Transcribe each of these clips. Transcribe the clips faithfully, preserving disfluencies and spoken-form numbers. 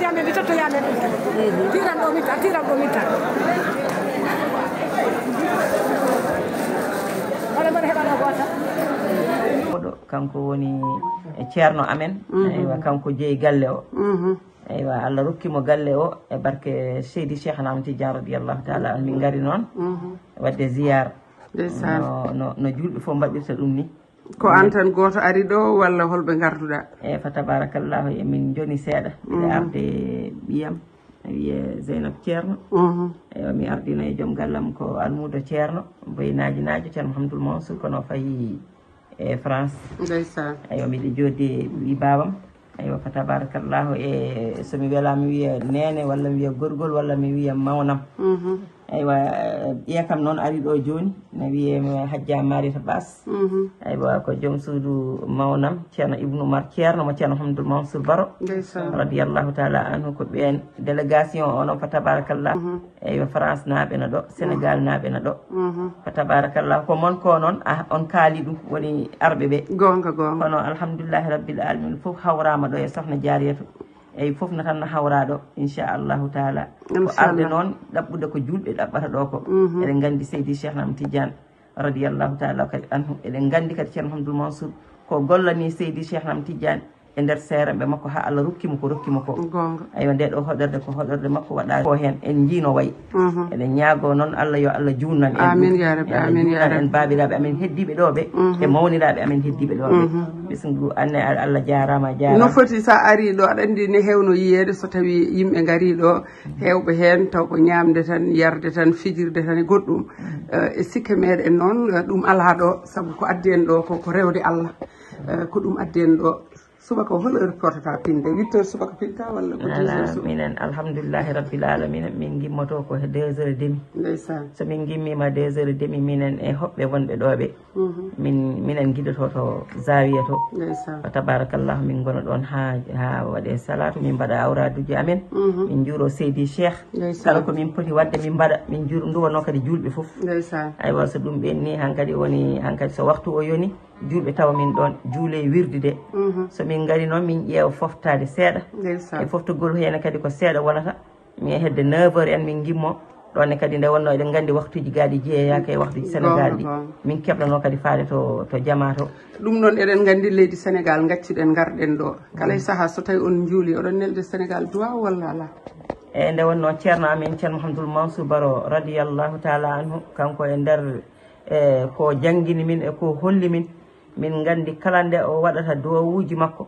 Yamen, mi totto yamen. Tiran ɗo mi ta, tiran ɗo mi ta. Wala mbaɗa heɓana goota. Oɗo kanko woni e ceerno amen. Mhm. Eywa, kanko jeeyi galle o. Mhm. Eywa, Allah rokki mo galle o e barke Seydi Cheikh Ahmad Tidiane radiyallahu taala anhu. Min ngari noon, mhm, wadde ziyara. Ndeysaan. No, no, no julɓe fof mbaɗirta ɗum ni. Ko an tan gooto ari ɗo, walla holɓe ngarduɗa? E fa tabarakallahu, emin joni seeɗa. Mbiɗa, mhm, arde ɓiyam, mi wiye Zeynab Ceerno. Mhm. Eywa, mi ardino e joom gallam ko almuudo Ceerno, Boy Naaji Naajo, Ceerno Mahamadul Mansour, kono o fayi e France. Ndeysaan. Eywa, miɗo jooɗi e ɓii baabam. Eywa, fa tabarakallahu, e so mi wela mi wiya neene, walla mi wiya gorgol, walla mi wiya mawnam. Mhm. Eywa, ƴee kam noon ari ɗo jooni, na wiyee Hajja Mariata Baas. Mhm. Eywa, ko joom suudu mawnam, Ceerno Ibnu Umar Ceerno mo Ceerno Hamdul Mansour Baro. Ndeysaan. Radiyallahu taala anhu, ko ɓeen délégation o noon, fa tabarakallah. Mhm. Eywa, France naaɓe na ɗo, Sénégal naaɓe na ɗo. Mhm. Fa tabarakallah, ko mon ko noon, ah, on kaali ɗum, woni arɓe ɓe. Goonga, goonga. Kono alhamdulillahi rabbil alamin, fof hawraama ɗo e Sohna Jaariyatu. Eyyi, fof no tan no hawra ɗo, inchallahu taala. Ko arde noon ɗaɓɓude ko julɓe ɗaɓɓata ɗo ko. Mhm. Eɗen nganndi Seydi Cheikh Nam Tidiane, radiyallahu taala kadi anhu. Eɗen nganndi kadi Ceerno Hamdul Mansour ko gollani Seydi Cheikh Nam Tidiane e nder seeremɓe makko haa Allah rokki mo ko rokki mo ko. Goonga. Eywa, nde ɗo hoɗorde ko hoɗorde makko waɗa ko heen. En njii no wayi. Mhm. Eɗen ñaagoo noon Allah yo Allah juutnan en. Amin ya rabbi, amin ya rabbi. Juutnan en baabiraaɓe amen heddiiɓe ɗo ɓe, mhm, e mawniraaɓe amen heddiiɓe ɗo ɓe. Mhm. Ɓesngu Anne, a-, Allah jaaraama, a jaaraama. No foti, so a arii ɗo, aɗa anndi ne heewno yiyeede so tawii yimɓe ngarii ɗo, heewɓe heen taw ko ñaamde tan, yarde tan, fijirde tan e goɗɗum. Mhm. Eh, e sikke meeɗen noon, eh, ɗum alaa ɗo, sabu ko addi en ɗo ko, ko rewde Allah. Eh, ko ɗum addi en ɗo. Subaka o hol heure potata pinde? Huit heures subaka pinta walla ko dix heures subaka? Minen, alhamdulillahi rabbil alamina, min ngimmoto ko he deux heures et demi. Ndeysaan. So min ngimmiima deux heures et demi, minen e hoɓɓe wonɓe ɗo ɓe, mhm, min, minen ngidoto to Zawiya to. Ndeysaan. Fa tabarakallah, min ngona ɗoon haa, haa waɗe salatu, min mbaɗa awraduji amen, mhm, min njuuro Seydi Cheikh. Ndeysaan. Kala ko min poti waɗde, min mbaɗa, min njuuro, nduwano kadi julɓe fof. Ndeysaan. Aywa, so ɗum ɓenni, hankadi woni, hankadi so waktu o yoni, julɓe tawa min ɗoon, juule wirdi de. Mhm. So min ngari noon, min ƴeewa foftaade seeɗa. Ndeysaan. E foftugol heen kadi ko seeɗa wonata. Min e hedde neuf heures en min ngimmo. Ɗoon ne kadi nde wonnoo eɗen nganndi waktuuji gaaɗi jeeyaaka e waktuuji Senegaal ɗi. Goonga, goonga. Min keblano kadi faade to, to jamaa to. Ɗum noon eɗen nganndi leydi Senegaal ngaccuɗen ngarɗen ɗo. Kala e sahaa so tawii on njuuli, oɗon nelde Senegaal duwaaw walla alaa? E nde wonnoo Ceerno amen, Ceerno Mouhamadoul Mansour Baro radiyallahu taala anhu, kanko e nder e ko janngini min e ko holli min, min nganndi kala nde o waɗata duwawuuji makko,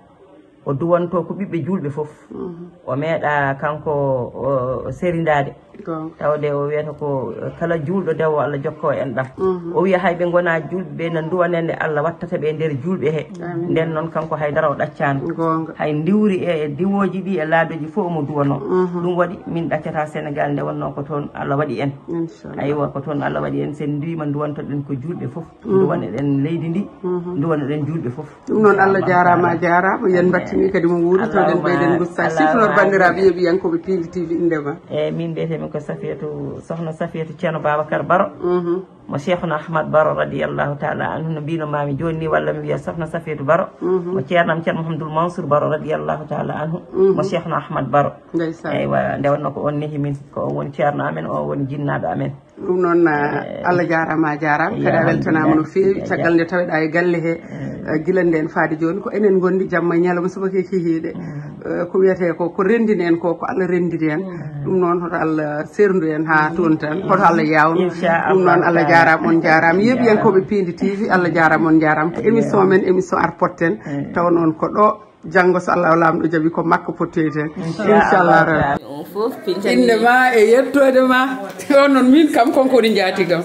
o duwanto ko ɓiɓɓe juulɓe fof. Mhm. O meeɗa kanko o serindaade. Goonga. Tawde o wiyata ko kala juulɗo dewbo Allah jokko en ɗam. Mhm. O wiya hay ɓe ngona juulɓe ɓe na duwanande Allah wattata ɓe nder juulɓe he. Amin. Nden noon kanko haydara o ɗaccaano. Goonga. Hay ndiwri e, e diwooji ɗi e laadoji fof omo duwano. Mhm. Ɗum waɗi min ɗaccata Senegaal nde wonno ko toon Allah waɗi en. Inchallah. Aywa, ko toon Allah waɗi en, sen ndiwima duwantoɗen ko juulɓe fof. Mhm. Duwaneɗen leydi ndi, mhm, duwaneɗen juulɓe fof. Ɗum noon, Allah jaaraama, a jaaraama. Yen mbattini kadi mo wuuri, tawɗen ɓeyden gusta sifnor banndiraaɓe yeeɓiyankooɓe Piindi T V innde ma. E min mbiyetemi ko Safiyatu, Sohna Safiyatu Ceerno Babacar Baro. Mhm. Mo Cheikhuna Ahmad Baro radiyallahu taala anhu, no mbino mami jooni ni, walla mi wiya Sohna Safiyatu Baro. Mhm. Mo ceernam Ceerno Mouhamadoul Mansour Baro radiyallahu taala anhu. Mhm. Mo Cheikhuna Ahmad Baro. Ndeysaan. Eywa, nde wonno ko on nehi min, ko on woni ceerno amen, on woni jinnaaɗo amen. Ɗum noon, eh, Allah jaaraama, a jaaraama. Kadi a weltanaama no feewi. Caggal nde taweɗaa e galle he, eh, gila ndeen faade jooni, ko enen ngondi jamma e ñalawma subaka e kikiiɗe. Mm. Eh, ko wiyetee ko, ko renndini en ko, ko Allah renndini en. Mm. Ɗum noon, hoto Allah serndu en haa toon tan, hoto Allah yaawnu. Inchallah. Ɗum noon, Allah jaaraama, on jaaraama. Yeeɓiyankooɓe Piindi T V, Allah jaaraama, on jaaraama. Ko émission men, émission Arpotten. Mm. Tawa noon ko ɗo. Janngo, so Allah laamɗo jaɓi, ko makko pottoyten. Inchallah rabbi. On fof, min calminii. Innde ma e yettoode ma. On noon, min kam, kanko woni njaatigam.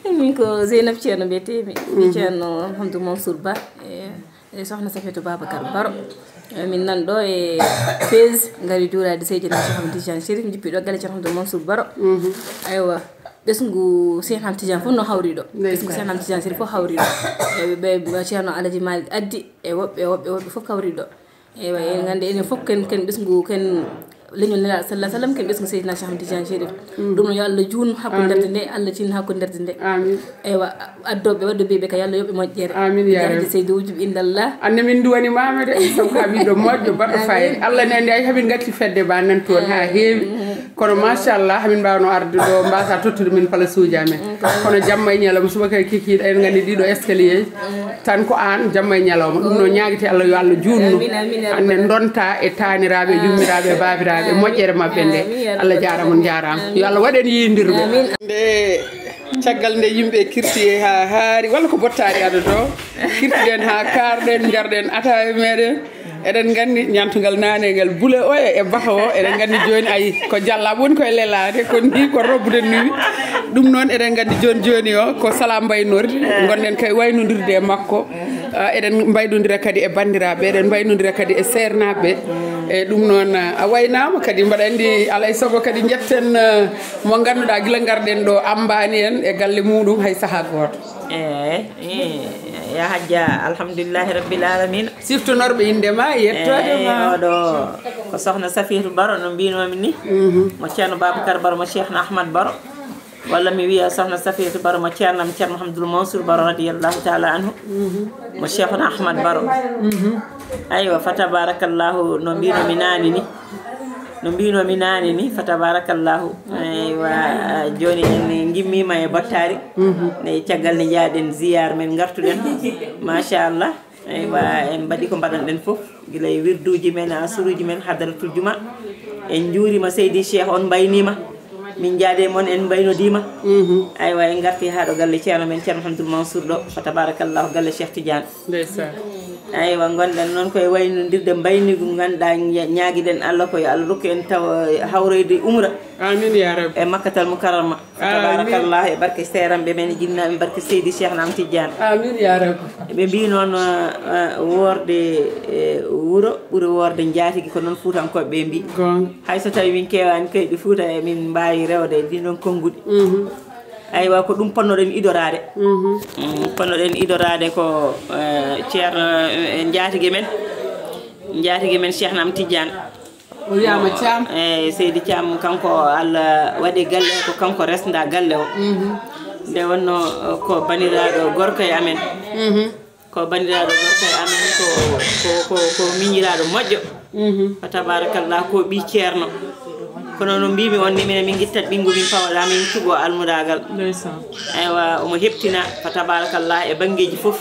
Min ko Zeynab Ceerno mbiyetee-mi. Mhm. Ceerno Hamdou Mansour Ba, e, e Sohna Safetou Babacar Baro. E, min nan ɗo e Fès, ngari juuraade Seydi Cheikh Ahmed Tidiane Chérif, jippi ɗo galle Ceerno Hamdou Mansour Baro. Mhm. Aywa. Ɓesngu Cheikh Ahmed Tidiane fof no hawri ɗo. Ndeysaan. Ɓesngu Cheikh Ahmed Tidiane Chérif fof hawri ɗo. E ɓe, ɓe Ceerno Alaji Malick addi, e woɓɓe, woɓɓe, woɓɓe fof kawri ɗo. Eywa, en nganndi enen fof ken, ken ɓesngu, ken Leñol Nelaaɗo sallallahu alayhi wa sallam, ken ɓesngu Seydina Cheikh Ahmed Tidiane Chérif. Ɗum no yo Allah juun hakkundirde nde, Allah tin hakkundirde nde. Amin. Eywa, addoɓe, wadde ɓe ka yo Allah yoɓe moƴƴere. Amin, ya Rabbi. Seydi Wujub indallah. Anne min duwani mama de, sabu ka ɓiɗɗo moƴƴo, baɗɗo fayida. Allah ne andi ay hamin gatti fedde ba nan toon ha heewi. Kono machallah, hamin mbawno arde ɗo, mbasa tottude min palasuuji amen. Kono jamma e ñalawma, subaka e kikiiɗe, eɗen nganndi ɗiɗo escalier tan ko an, jamma e ñalawma. Ɗum no ñaagete Allah, yo Allah juutnu. Amin, amin, ya Rabbal. Hannde donta e taaniraaɓe, e yummiraɓe, e baabiraaɓe, e moƴƴere maɓɓe nde. Amin, ya Rabbal. Allah jaaraama, on jaaraama. Yo Allah waɗ en yiindirɓe. Amin. Nde, caggal nde yimɓe kirti ha haari, walla ko bottaari adotoo, kirtiɗen ha kaarɗen, njarɗen ataaye meɗen. Eɗen nganndi ñantugal naanengal bule oya e baka o, eɗen nganndi jooni ayi ko jalla woni koye lelaade, kono ni ko robbude nuwi. Ɗum noon eɗen nganndi jooni jooni o ko sala mbaynordi, ngonɗen kay waynondirde e makko. Ah, eɗen mbaynondira kadi e banndiraaɓe, eɗen mbaynondira kadi e seernaaɓe. E ɗum noon, ah, a waynaama kadi, mbaɗa anndi alay sago kadi njetten, ah, mo ngannduɗaa gila ngarɗen ɗo ambaani en e galle muɗum hay sahaa gooto. Eey, eey, ya hajja, alhamdulillahi rabbil alamin. Siftonorɓe innde ma e yettoode ma. Eey, oɗo ko sohna Safiyatu Baro no mbinoomi ni. Mhm. Mo Ceerno Babacar Baro, mo Cheikhna Ahmad Baro. Walla mi wiya sohna Safiyatu Baro mo Ceernam Ceerno Mouhamadoul Mansour Baro radiyallahu taala anhu. Mhm. Mo Cheikhna Ahmad Baro. Mhm. Aywa, fa tabarakallahu no mbinoomi naane ni. No mbinoomi naane ni, fa tabarakallahu. Eywa, jooni en ngimmiima e bottaari. Mhm. Ne caggal nde njaaɗen ziyaar men ngartuɗen. Machallah. Eywa, en mbaɗi ko mbaɗanɗen fof. Gila e wirduuji men, asuruuji men, hadaratul juma. En njuuriima Seydi Cheikh, on mbayniima. Min njaade mon, en mbaynodiima. Mhm. Aywa, en ngarti haa ɗo galle Ceerno men, Ceerno Hamdoul Mansour ɗo. Fa tabarakallahu, galle Cheikh Tidiane. Ndeysaan. Aywa, ngonɗen noon koye waynondirde mbaynigu, ngannduɗaa ña-, ñaagiɗen Allah ko yo Allah rokku en taw hawroyde umra. Amin ya Rabbi. E Makkatal Mukarrama. Amin. Tabarakallah, e barke seeranɓe men, jinnaaɓe, barke Seydi Cheikh Nam Tidiane. Amin ya Rabbi. Ɓe mbi noon, eh, eh, woorde, eh, wuro ɓuri woorde njaatigi, ko noon Fuutankooɓe ɓe mbi. Goonga. Hay so tawi min keewaani kayɗi Fuuta, e min mbaawi rewde e ɗin ɗon konnguɗi. Mhm. Aywa, ko ɗum ponnoɗen idoraade. Mhm. Mm, ponnoɗen idoraade ko, eh, Ceerno, eh, njaatige men, njaatige men Cheikh Nam Tidiane. O wiyaama Thiam. Eey, Seydi Thiam, kanko Allah waɗi galle, ko kanko resnda galle o. Mhm. Nde wonno, eh, ko baniraaɗo gorko e amen. Mhm. Ko banndiraaɗo gorko e amen, ko, ko, ko, ko miñiraaɗo moƴƴo. Mhm. Fa tabarakallah, ko ɓii ceerno. Kono no mbiimi on ni, minen min ngittat ɓinngu, min pawaɗa, min cuɓo almudaagal. Ndeysaan. Aywa, omo heɓtina, fa tabarakallah, e banngeeji fof.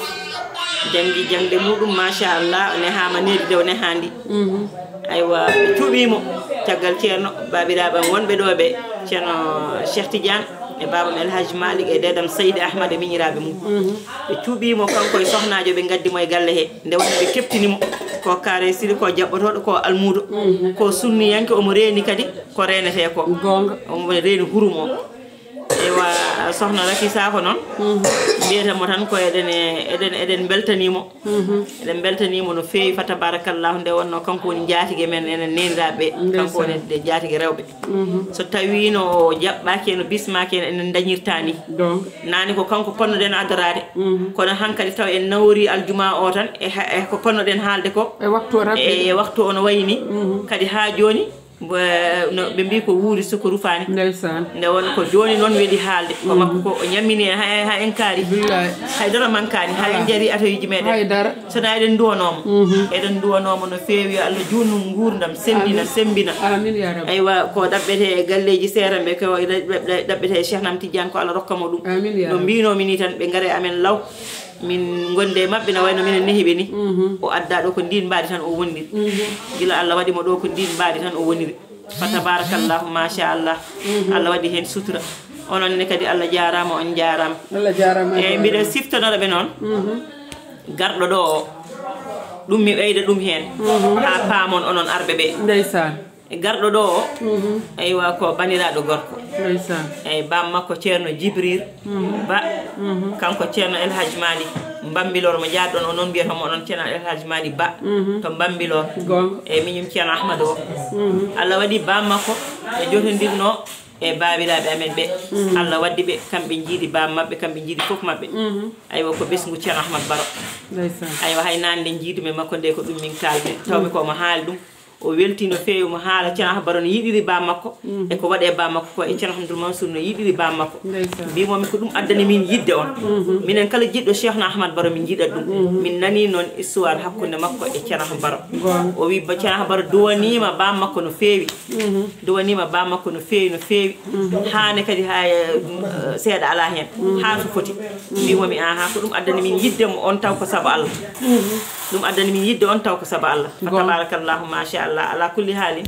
Janngi jaŋde muɗum, machallah, o nehaama needi de o nehaandi. Mhm. Aywa, ɓe cuɓii mo, caggal ceerno, baabiraaɓe am wonɓe ɗo ɓe, Ceerno Cheikh Tidiane, e baabam El Hadj Malick, e deedam Seydi Ahmad, e miñiraaɓe mum. Mhm. Ɓe cuɓii mo, kanko e sohnaajo, ɓe ngaddi mo e galle he. Nde woni ɓe keɓtini mo, ko kaare siri, ko jaɓɓotooɗo, ko almuudo, mhm, ko sunniyanke, omo reeni kadi ko reenetee ko. Goonga. Omo reeni hurum o. Ewa, sohna Rafi Sakho noon, mhm, mbiyeten mo tan ko eɗen, eɗen, eɗen mbeltanii mo. Mhm. Eɗen mbeltanii mo no feewi, fa tabarakallahu, nde wonno kanko woni njaatige men, enen neeniraaɓe ɓe. Ndeysaan. Kanko woni e njaatige rewɓe. Mhm. So tawiino o jaɓɓaaki en, o bismaaki en, enen ndañirtaa ni. Donc. Naane ko kanko ponnoɗen adoraade. Mhm. Kono hankadi taw en nawori aljuma o tan, e ha-, e ko ponnoɗen haalde ko. E waktu o rabbi. E, e waktu o no wayi ni. Mhm. Kadi haa jooni, Bo-, no ɓe mbii ko wuuri so ko rufaani. Ndeysaan. Nde won ko jooni noon weli haalde. Ko, mhm, makko ko o ñammini en, hay, hay en kaari. Billaay. Hay dara mankaani, hay en, alaa, njari atayuuji meɗen. Hay dara. Sonaa eɗen nduwanoo mo. Mhm. Eɗen nduwanoo mo no feewi, yo Allah juutnu nguurndam, semmbina, amin, semmbina. Amin, ya Rabbi. Aywa, ko ɗaɓɓetee e galleeji seeranɓe, ko ɗaɓɓetee e Cheikh Nam Tidiane, ko Allah rokka mo ɗum. Amin, ya Rabbi. No mbiinoomi nii tan, ɓe ngara e amen law. Min ngonde e maɓɓe no wayno minen nehi ɓe ni. Mhm. O adda ɗo ko ndin mbaadi tan o woniri. Mhm. Gila Allah waɗi mo ɗo ko ndin mbaadi tan o woniri. Fa tabarakallahu, machallah. Mhm. Allah waɗi hen sutura. Onon ne kadi Allah jaaraama, on jaaraama. Allah jaaraama. Eyyi, mbiɗa siftonora ɓe noon. Mhm. Garɗo ɗo o, ɗum mi ɓeyda ɗum hen. Mhm. Ha paamon onon arɓe ɓe. Ndeysaan. E garɗo ɗo o, mhm, eywa, ko baniraaɗo gorko. Ndeysaan. Eyyi, baam makko Ceerno Jibril, mhm, Ba, mhm, kanko Ceerno El Hadj Mali Mbambilor mo jaarɗon o noon, mbiyata mo onon Ceerno El Hadj Mali Ba, mhm, to Mbambilor. Goonga. E miñum Ceerno Ahmadu o. Mhm. Allah waɗi baam makko ɓe jotondirno e baabiraaɓe amen ɓe. Mhm. Allah waddi ɓe, kamɓe njiidi baam maɓɓe, kamɓe njiidi fof maɓɓe. Mhm. Aywa, ko ɓesngu Ceerno Ahmad Baro. Ndeysaan. Aywa, hay naande njiidumi makko nde ko ɗum min kaalmi. Tawmi, mhm, ko omo haali ɗum. O welti no feewi, mo haala Ceerno Ahmad Baro no yiɗiri ba makko, e ko waɗe ba makko ko, e Ceerno Ahmadul Mansour no yiɗiri ba makko. Mbimomi ko ɗum addani min yiɗde on. Minen kala jiɗɗo Cheikhna Ahmad Baro, min jiɗat ɗum. Min nani noon histoire hakkunde makko e Ceerno Ahmad Baro. O wi ba Ceerno Ahmad Baro duwanima ba makko no feewi. Duwanima ba makko no feewi, no feewi. Haane kadi ha, eh, seeɗa ala hen. Ha so foti. Mbimomi, aha, ko ɗum addani min yiɗde mo on taw ko sabu Allah. Ɗum addani min yiɗde on taw ko sabu Allah. Fa tabarakallahu, machallah, ala kulli haalin.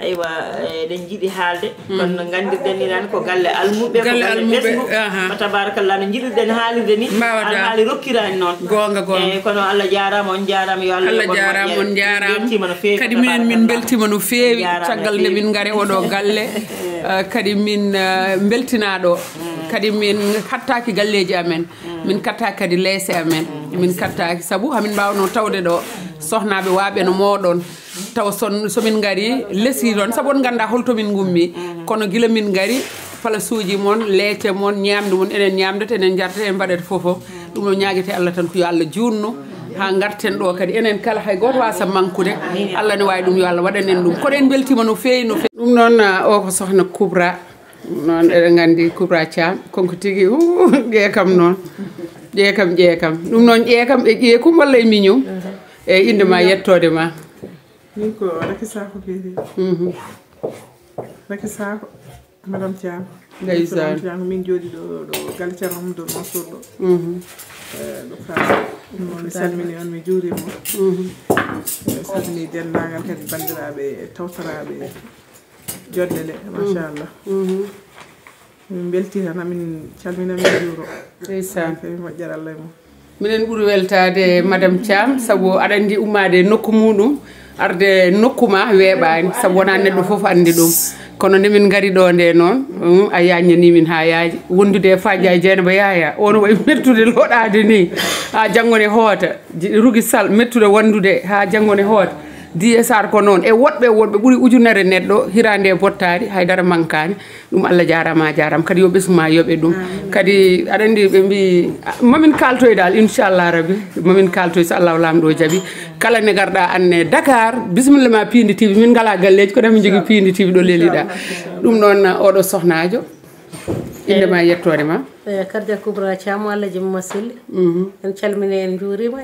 Aywa, eh, eɗen jiɗi haalde, kono no nganndirɗen ni tan ko galle almuɓe, ko Galle galle almuɓe, ɓesngu. Fa tabarakallah, no njiɗirɗen haalirde ni, alhaali rokkiraani noon. Goonga, goonga. Eh, kono Allah jaaraama, on jaaraama, yo Allah Allah yoɓ on jaaraama, moƴƴere. On jaaraama. Min mbeltiima no feewi, kadi minen min mbeltiima no feewi, caggal nde min ngari oɗo galle. Eh, kadi min, eh, mbeltinaa ɗo. Kadi min kattaaki galleeji amen. Min kattaaki kadi leese amen. Min kattaaki, sabu hamin mbaawno tawde ɗo sohnaaɓe waaɓe no mooɗon. Tawa son, so min ngari, lesdi ɗon, sabu on nganndaa hol to min ngummi. Kono gila min ngari, palasuuji mon, leece mon, ñaamdu mon, enen ñaamdata, enen njarata, en mbaɗata fof fof. Ɗum ɗo ñaagete Allah tan ko yo Allah juutnu, haa ngarten ɗo kadi. Enen kala, hay gooto waasa mankude. Allah ne waawi ɗum, yo Allah waɗan en ɗum. Kono en mbeltiima no feewi, no feewi. Ɗum noon, ah, o ko Sohna Kubra. Ɗum noon eɗen nganndi Kubra Thiam, konko tigi, uu, ƴee kam noon. Ƴee kam, ƴee kam. Ɗum noon ƴee kam, e ƴee kum walla e miñum? E innde ma, yettoode ma. Min ko Racky Sakho mbiyetee. Mhm. Racky Sakho, Madame Thiam. Ndeysaan. Madame Thiam, min jooɗi ɗo, ɗo galle Ceerno Mamadou Mansour ɗo. Mhm. Eh, ɗo Fass. Ɗum noon mi salmini on, mi juurima on. Mhm. Eh, salmini denndaangal kadi banndiraaɓe tawtoraaɓe joɗnde nde, machallah. Mhm. Min mbeltii tan, amin calmina, min njuuro. Ndeysaan. Kadi moƴƴere Allah e mum. Minen ɓuri weltaade Madame Thiam, sabu aɗa anndi ummaade e nokku muɗum, arde nokku ma weeɓaani, sabu wonaa neɗɗo fof anndi ɗum. Kono nde min ngari ɗo nde noon, um, a yaajnanii min haa yaaji. Wondude e Fadiaye Dieynaba Yaya, on wayi mettude loɗaade ni, haa janngo ne hoota. Ji-, Rugi Sall mettude wondude haa janngo ne hoota. Diye Sarr ko noon. E woɗɓe, woɗɓe ɓuri ujunere neɗɗo, hiraande e bottaari, haydara mankaani. Ɗum Allah jaaraama, a jaaraama. Kadi yo ɓesngu ma yoɓe ɗum. Kadi aɗa anndi ɓe mbi, mamin kaaltoy dal, inchallah rabbi. Mamin kaaltoy so Allahu Laamɗo jaɓi. Kala ne garɗa anne Dakar, bisimilla ma Piindi T V. Min ngalaa galleeji, kono min njogii Piindi T V ɗo leliɗa. Ɗum noon, oɗo sohnaajo, innde ma e yettoode ma. Eh, Karja Kubra Thiam, Allah jimma selli. Mhm. En calmini, en njuurima.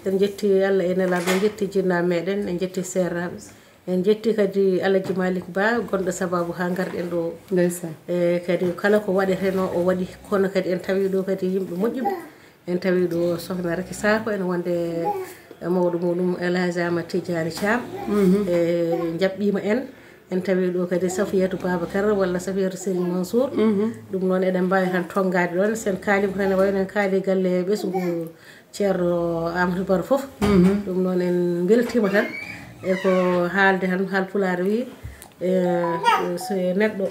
En njetti Allah e Nelaaɗo, en njetti jinnaaɓe meɗen, en njetti seernaaɓe. En njetti kadi Alaji Malik Ba, gonɗo sababu haa ngarɗen ɗo. Ndeysaan. E kadi kala ko waɗeteno o waɗi, kono kadi en tawi ɗo kadi yimɓe moƴƴuɓe. En tawi ɗo Sohna Racky Sakho, ene wonde e mawɗo muɗum El Hadj Amadou Tidiane Thiam. Mhm. E jaɓɓiima en. En tawi ɗo kadi Safiyatou Babacar walla Safiyatou Serigne Mansour. Mhm. Ɗum noon eɗen mbaawi tan tonngaade ɗoon. So en kaalii ko tan e wayno en kaali galle ɓesngu Ceerno Amadou Baro fof. Mhm. Ɗum noon en mbeltiima tan. E ko haalde tan, haal pulaar wi, e, so neɗɗo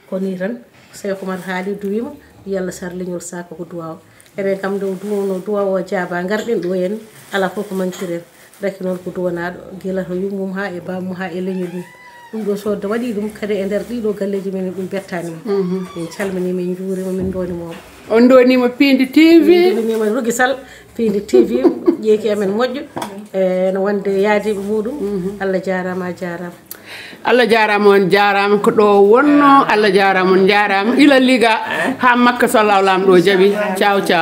ko nii tan, Seeku Umar haali, duwiima, yalla sar leñol saaka ko duwaawa. Enen kam nde o duwano duwa o jaaba, ngarɗen ɗo en, alaa fof ko mankiren. Racky noon ko duwanaaɗo, gila to yummum haa e bammum haa e leñol mum. Ɗum ɗo so waɗi ɗum kadi e nder ɗiɗo galleeji men, ɗum bettaani mo. Mhm. Min calminii, min njuuriima, min ndoonii mo. On ndooniima Piindi T V. Min ndooniima Rugi Sall, Piindi T V, ƴeeki amen moƴƴo. E, no wonde yaadiiɓe muɗum. Mhm. Allah jaaraama, a jaaraama. Allah jaaraama, on jaaraama. Ko ɗo wonno. Allah jaaraama, on jaaraama. Ila Liga haa Makka, so Allahu Laamɗo jaɓi. Ciao, ciao.